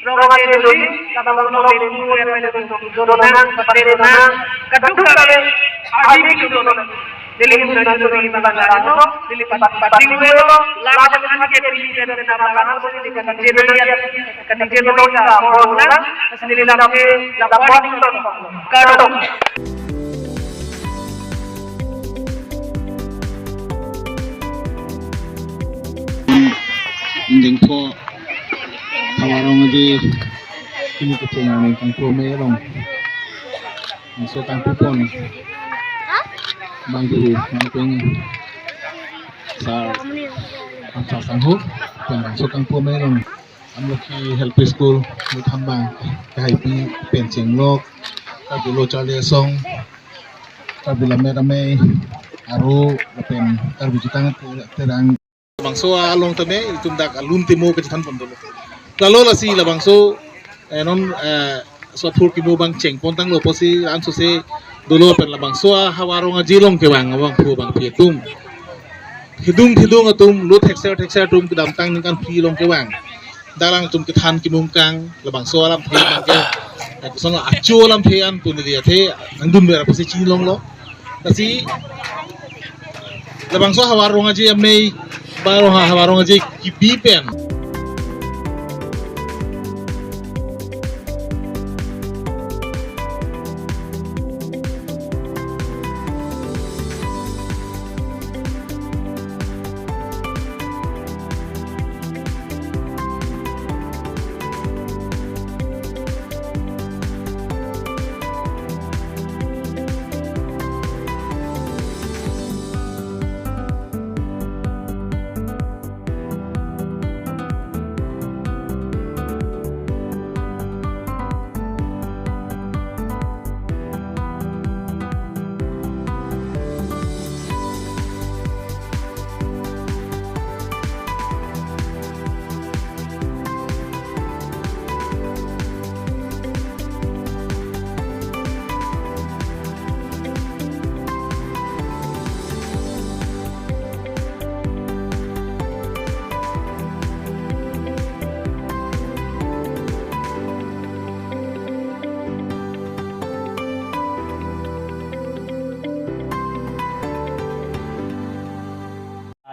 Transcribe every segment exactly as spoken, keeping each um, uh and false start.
Rong Aje Doli, labangso along Delhi M L A atum dolo nang, pate dolo nang, kadokave ardi kedo dolo nang. Delhi Home Secretary Baba Garang lo, Delhi Pat-, Pating lo, labangso an ke Delhi ke Delhi nang labangso Delhi kaningje nang ya, kaningje lo ka, mo lo nang, lasi Delhi lam ke, la pon lo, kardom. Dingpho Havar Rong Aje, ini kecil yang kangpro me long. Laso kangpro pon. Bangphu, bangpeng. Sa, sa sangho, pen laso kangpro me long. Amloki L P School, Methambang, K H P, pen chenglok, Karbi Lo Charli Asong, Karbi Lammet Amei, Aro, lapen Karbi Jutang Terang. Labangso along tame, itum dak alun temo kachethan pon dolo. Lalo lasi labangso, eh, non, eh, so thur kimo bang cheng pon tanglo pusi ansose dolo pen labangso Havar Rong Aje along kevang abangphu bangphi atum. Thedung thedung atum, lo thekser thekser atum kedamtang ningkan phli along kevang. Dak alangtum kethan kimungkang, labangso alamthe abang ke, eh, koson acho alamthe an pu neli athe nangdun ver pusi chinilonglo. Lasi labangso Havar Rong Aje Amei, ba rong ha-, Havar Rong Aje kebi pen.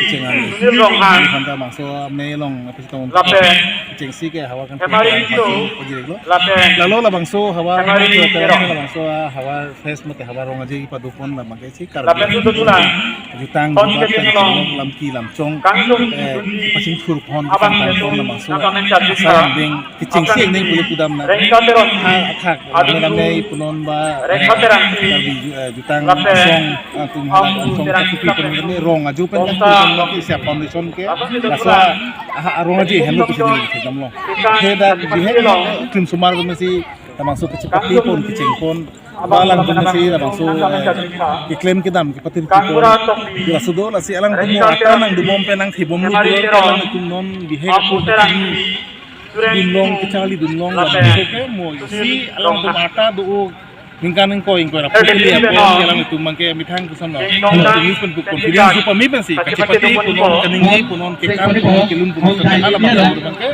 kecheng an. Sunil Ronghang. Hanta bangso me along apis tong. Lapen kechengsi ke havar kan Hemari Tito. Pajirlo. Lapen lalo labangso havar Hemari Tito. Labangso havar fest mate havar rong aje padopon labang ke si Karbi. Lapen Tito Tulang. Jutang, Hon jutang, Kejinglong. Lamki lamchong. Kangtung, eh, Junti. Pachingthur pon, abang pon, Netum, pon labangso. Naton Netum. Sarang ding kechengsi, abang, neng puli kudam na. Rengka Teron. Ha, athak, Adung, rame rame punon ba, Rengka Terang. Karbi ju-, eh, jutang, lapen asong, ah, tum Ambu halak asong, Terang. Kapipi pon kami rong ajo pen kan Bongsa. Pun kami siap foundation ke, laso, ah, rong aje, hanu pisi ni, sedam lo. He dak, bihe, klim sumar kami si, labangso kachepate pon, kecheng pon, ba alangtum si labangso, eh, keklem kedam, kepatir kepon. Laso do, lasi alangtum mo ata nangdobom pen nangthibomlo, alang atum non bihek dunlong, kecharli dunlong, labangso ke mo isi alangtum ata do, ningkan ingkoi ingkoi ra putli apon, alangtum abangke methang koson lo. Alangtum pen confidence pame pensi, kachepate punon, kaningje punon, kekam punon, kelun punon, kekam alam abangke,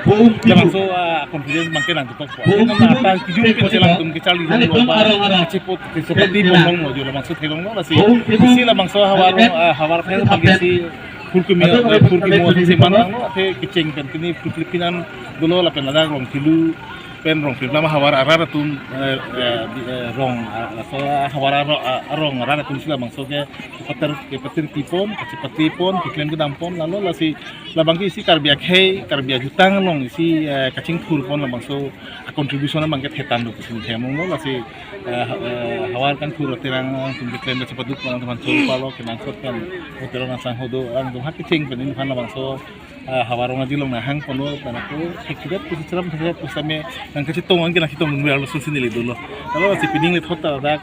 labangso, ah, confidence abangke nang Ata kijum pen si alangtum kecharli dunlong ba, chepot, chepot di ponlonglo, jo labangso theklonglo, lasi, isi labangso havar, ah, havar pen bagi si, phurkimi, eh, phurkimo si manlanglo, athe kecheng pen pini phurkli pinan dolo lapen ladak Rongthilu pen Rongthilu nama havar arat atum, eh, eh, di, eh, rong, ah, laso havar aro-, ah, arong arat atum si labangso ke kepatir, kepatir kepon, kachepate pon, keklem kedam pon, lalo lasi labangke isi Karbi akhei, Karbi ajutang along isi, eh, kachingthur pon labangso a-contribution abangke thetan do pusi hem lo, lasi, eh, ha-, eh, havar Kangthur Terang atum keklem kachepate pon teman choro palo kenangsot pen hotel nang sang hodo alangtum ha kecheng pen nephan labangso, eh, havar rong aje along nanghang ponlo pen ako thekthedet pusi cheram thekthedet pusi tame nang kachetong anke nangchetong dun verlo sunsi neli dolo. Lalo lasi pining le thot ta dak,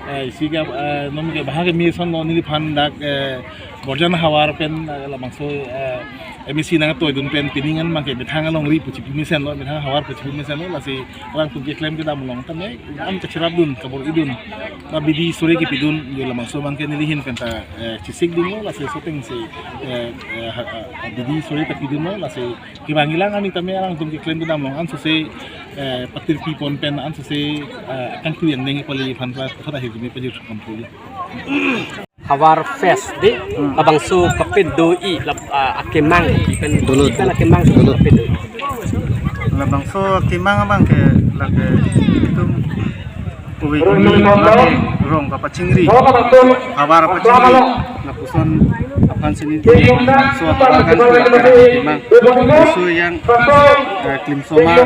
eh, isi ke, eh, non ke bahag ke mission lo neliphan dak, eh, Borjan havar pen, eh, labangso, eh, M A C nangtoi dun pen pining an abangke methang alongri pu chipi mesenlo, methang havar pu chipi mesenlo, lasi alangtum keklem kedam along tame an kacherap dun, kabor-i dun. Ba bidi sore kepi dun, jo labangso abangke neli ahin pen ta, eh, chesik dunlo, lasi soteng si, eh, eh, ha, ha, bidi sore ta pi dunlo, lasi kevang ilang ani tame alangtum keklem kedam along ansose, eh, patir pi pon pen ansose, eh, kangtui angdeng pali phan pa thot ahir keme pajir pon puli. Havar Fest di, hmm, labangso kapedo-i lab-, ah, akemang pen, dolo, pen dolo, akemang dolo, kapedo-i. Labangso akemang abangke lake itum ove kumi lake rong kapachingri, havar pachingri, lapuson aphan si nelitum so havar kan akemang. So yang, eh, klim sumar,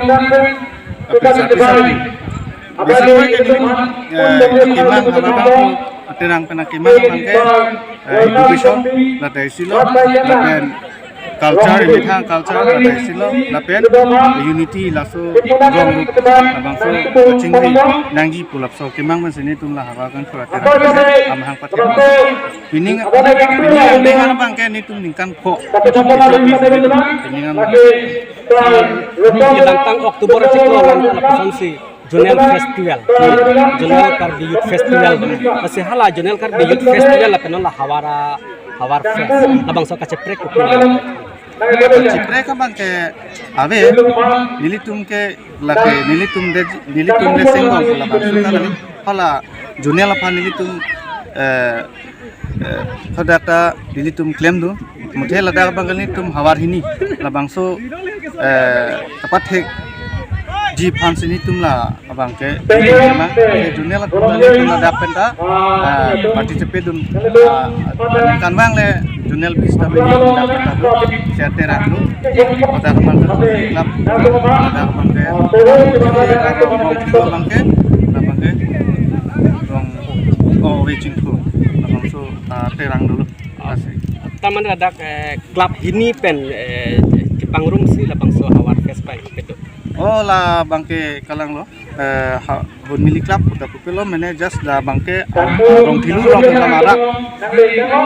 apesa pesa. Basically ke nelitum, eh, akemang havar bangko, Terang pen akemang abangke, eh, education, lata isi lo, lapen culture, methang culture, lata isi lo, lapen unity, laso rong rup labangso kachingri nangji pu lapuson akemang pen si nelitum la havar kan pura Terang amahang pathe. Pining, pining angdeng abangke nelitum ningkan pho. Pining an. Kedamtang October chiklo an lapuson si Zonal Festival, Zonal Karbi Youth Festival. Lasi hala Zonal Karbi Youth Festival lapen la havar, havar fest, labangso kacheprek kopi. Kacheprek abangke ave, nelitum ke lake, nelitum de, nelitum de senggong labangso kali. Hala zonal aphan nelitum, eh, eh, hadak ta nelitum klemdun. Muthe ladak abang nelitum havar hini labangso, eh, kapathekji aphan si nelitum la abangke, ma, zonal atum la nelitum ladak pen ta, eh, participate dun, eh, ningkan vang le zonal bis ta bini ladak pen ta do, si Terang do, ladak abangke club, ladak abangke, abangke, abangke, rong, oh, waiting for, labangso, ah, Terang dolo. Asik. Taman ladak, eh, club hini pen, eh, chepangrum si labangso havar fest pen kedo. Oh, labangke kalang lo. Eh, ha, Honmili Club, udah kupilo, mene just labangke, ah, Rongthilu rong pen arat.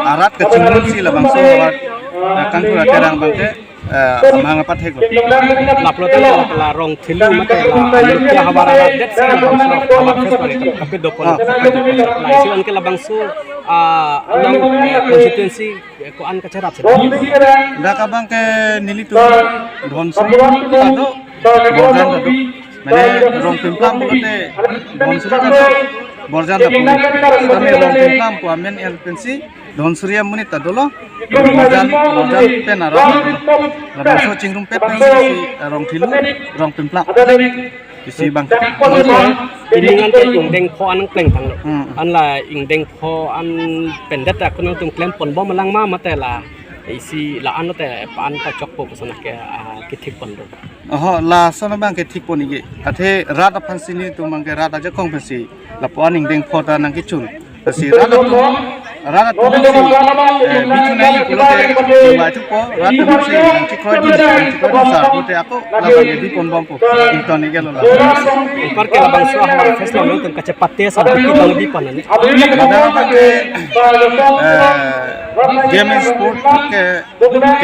Arat kachingrum si labangso havar, eh, Kangthur Terang abangke. eh, amahang apathek lo. Lapulote la, la Rong Thilu mate la Anukya havar arat det si labangso havar fest pare kap-, kapedopon. Ah, kapedopon. La isi anke labangso, ah, along, eh, constituency, eh, ko-an kacherap si. Dak abangke nelitum Dhansiri ta do, Borjan ta do. Mane Rongpimplam pulote Dhansiri ta do, Borjan ta pulo. Kami Rongpimplam pu amen el pensi Dhansiri amonit ta dolo, Borjan, Borjan pen arat ta dolo. Labangso chingrumpet nangji si, eh, Rong Thilu, Rongpimplam. Isi abang. Pini anke ingdeng pho an plengtanglo. Hmm. An la ingdeng pho an pen det ako nangtum klemponbom lang ma mate la isi la-an lote pa-an pachokpo koson ke, ah, kethikpon do. Oho, lason abangke thikpon ikji. Athe rat aphansi nelitum abangke rat ajakong pensi lapu-an ingdeng pho ta nangkechun. Lasi rat atum, rat atum si, eh, bichun nangji pulote, chingvai thupo, rat atum si nangchekroidun, nangchekroidun sar pulote ako labangke biponbompo, ington ikji lo la. Anparke labangso havar fest along nangtum kachepate asar pi tong bipan ani. Ladak abangke, eh, game and sport ke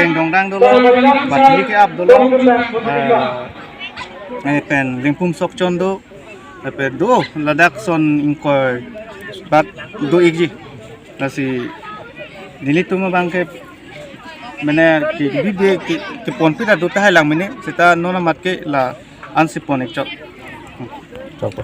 kengdongdang dolo, bathili ke-ap dolo, eh, eh, pen Ringpum Sokchon do, eh, pen do ladak son ingkoi bat do ikji. Lasi nelitum abangke mane ke bibe ke, keponpi ta do tahai lang mene, seta non amat ke la-ansi pon ikchot. Chokpo.